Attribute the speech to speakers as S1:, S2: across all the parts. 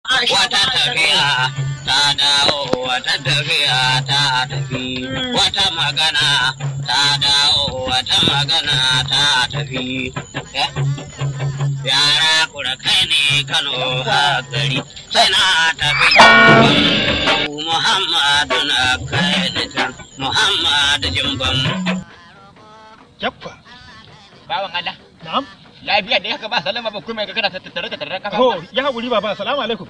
S1: Wata tafiya ta dawo, wata tafiya ta tafi, wata magana ta dawo, wata magana ta tafi. Yara kura kai ne Kano gari, sai na tafi. Muhammadu na kai ni can, Muhammadu Jimbam.
S2: Yaffa.
S3: Bawan Allah.
S2: Na'am.
S3: Lafiya da haka ba salama ba kuma kana tattare tattare kafa.
S2: Oh, ya haƙuri baba, assalamu alaikum.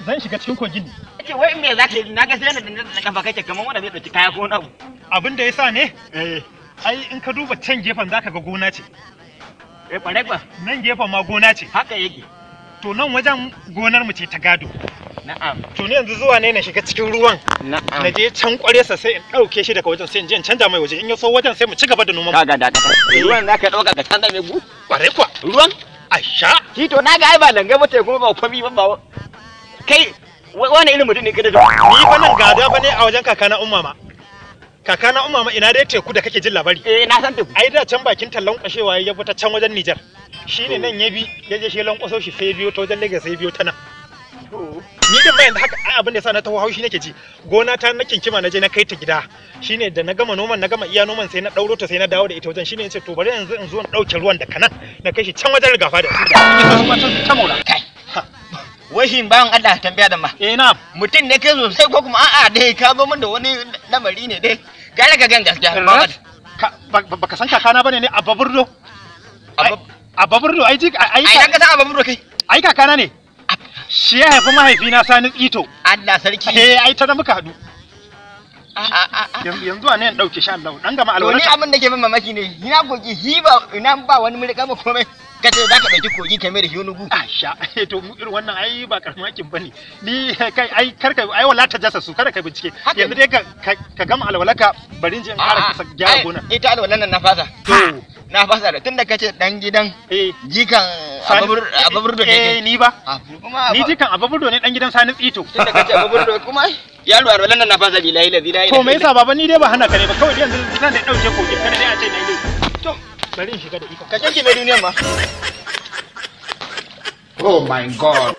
S2: Zan shiga cikin kogin ne.
S3: Kace wai me zaka yi? Naga sai na da kafa kake kamar wanda zai dauki kaya ko wani abu.
S2: Abin da yasa ne?
S3: Eh.
S2: Ai in ka duba can gefen zaka ga gona ce.
S3: Eh kwarai ba.
S2: Nan gefen ma gona ce.
S3: Haka yake.
S2: To nan wajen gonar mu ce ta gado.
S3: Na'am.
S2: To ni yanzu zuwa ne na shiga cikin ruwan.
S3: Na'am.
S2: Na je can kwaresa sai in ɗauke shi daga wajen sai in je in canja mai waje, in ya so wajen sai mu ci gaba da noman.
S3: Kaga dakata. Ruwan zaka dauka ka canza mai gu?
S2: Kwarai kuwa.
S3: Ruwan?
S2: Asha.
S3: Shi to naga ai ba langa ba te kuma ba kwami ba ba. Kai wani irin mutum ne kada da
S2: ni fa nan gada fa ne a wajen kakana umma ma. Kakana umma ma ina dai teku da kake jin labari.
S3: Eh na san teku.
S2: Ai da can bakin tallan kwashewa ya bi ta can wajen Niger. Shine nan ya bi ya je shi lankwaso shi sai biyo ta wajen Lagos sai biyo ta nan. Ni din ma yanzu haka ai abin da yasa na taho haushi nake ji. Gona ta na kinkima na je na kai ta gida. Shine da na gama noman, na gama iya noman sai na dauro ta sai na dawo da ita wajen. Shine yace to bari yanzu in zo in dauke ruwan da kanan na kai shi can wajen rigafa da. Ta maula.
S3: Kai. Wai shin bawan Allah tambaya da ma.
S2: Eh na.
S3: Mutum ne kai sosai ko kuma a'a dai ka zo min da wani lamari ne dai. Gare ka gan gaskiya.
S2: Baka san kakana bane ne Abba Burdo. Abba Burdo ai ji ai
S3: ai ka san Abba Burdo kai.
S2: Ai kakana ne. Shi ya haifi mahaifina Sani Tsito.
S3: Allah sarki.
S2: Eh ai ta da muka hadu. Yanzu a ne in dauke shi Allah dan gama alwala.
S3: To ni abin da ke ban mamaki ne ina koki hi ba ina ba wani mulka ba komai. Kace za ka dauki kogi kai mai da shi wani gu.
S2: Asha to mu irin wannan ai ba karamin bane. Ni kai ai karka ai wala ta jasa su kada kai bincike. Yanzu dai ka gama alwalaka bari in je in ƙara kusa gyara gona.
S3: Ita alwalan nan na fasa.
S2: To
S3: na fasa da tunda kace dan gidan
S2: eh
S3: jikan Abba Burdo ne.
S2: Eh ni ba. Ni jikan Abba Burdo ne dan gidan Sani Tsito.
S3: Tunda kace Abba Burdo kuma yaro alwalan nan na fasa bilahi la bilahi.
S2: To me yasa baba ni dai ba hana ka ne ba kawai yanzu zan da dauke kogi kada dai a ce na yi.
S3: To
S2: bari in shiga da iko.
S3: Ka kinki mai duniyan ma.
S4: Oh my God.